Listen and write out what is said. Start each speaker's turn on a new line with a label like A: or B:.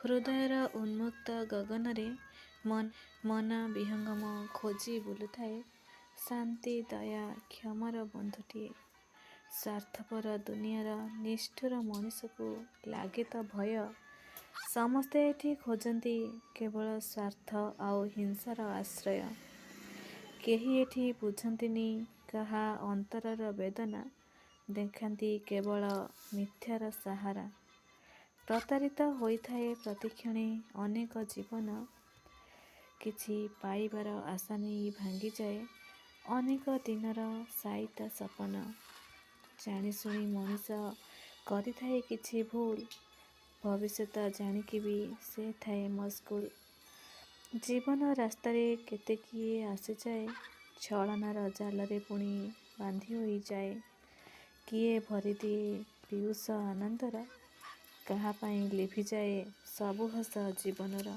A: ହୃଦୟର ଉନ୍ମୁକ୍ତ ଗଗନରେ ମନ ବିହଙ୍ଗମ ଖୋଜି ବୁଲୁଥାଏ ଶାନ୍ତି, ଦୟା, କ୍ଷମାର ବନ୍ଧୁଟିଏ। ସ୍ୱାର୍ଥପର ଦୁନିଆର ନିଷ୍ଠୁର ମଣିଷକୁ ଲାଗେ ତ ଭୟ। ସମସ୍ତେ ଏଠି ଖୋଜନ୍ତି କେବଳ ସ୍ୱାର୍ଥ ଆଉ ହିଂସାର ଆଶ୍ରୟ। କେହି ଏଠି ବୁଝନ୍ତିନି କାହା ଅନ୍ତରର ବେଦନା, ଦେଖାନ୍ତି କେବଳ ମିଥ୍ୟାର ସାହାରା। ପ୍ରତାରିତ ହୋଇଥାଏ ପ୍ରତିକ୍ଷଣେ ଅନେକ ଜୀବନ। କିଛି ପାଇବାର ଆଶା ନେଇ ଭାଙ୍ଗିଯାଏ ଅନେକ ଦିନର ସାଇତା ସପନ। ଜାଣିଶୁଣି ମଣିଷ କରିଥାଏ କିଛି ଭୁଲ, ଭବିଷ୍ୟତ ଜାଣିକି ବି ସେ ଥାଏ ମସଗୁଲ। ଜୀବନ ରାସ୍ତାରେ କେତେ କିଏ ଆସିଯାଏ, ଛଳନାର ଜାଲରେ ପୁଣି ବାନ୍ଧି ହୋଇଯାଏ। କିଏ ଭରିଦିଏ ପୀୟୁଷ ଆନନ୍ଦର, କାହା ପାଇଁ ଲିଭିଯାଏ ସବୁ ହସ ଜୀବନର।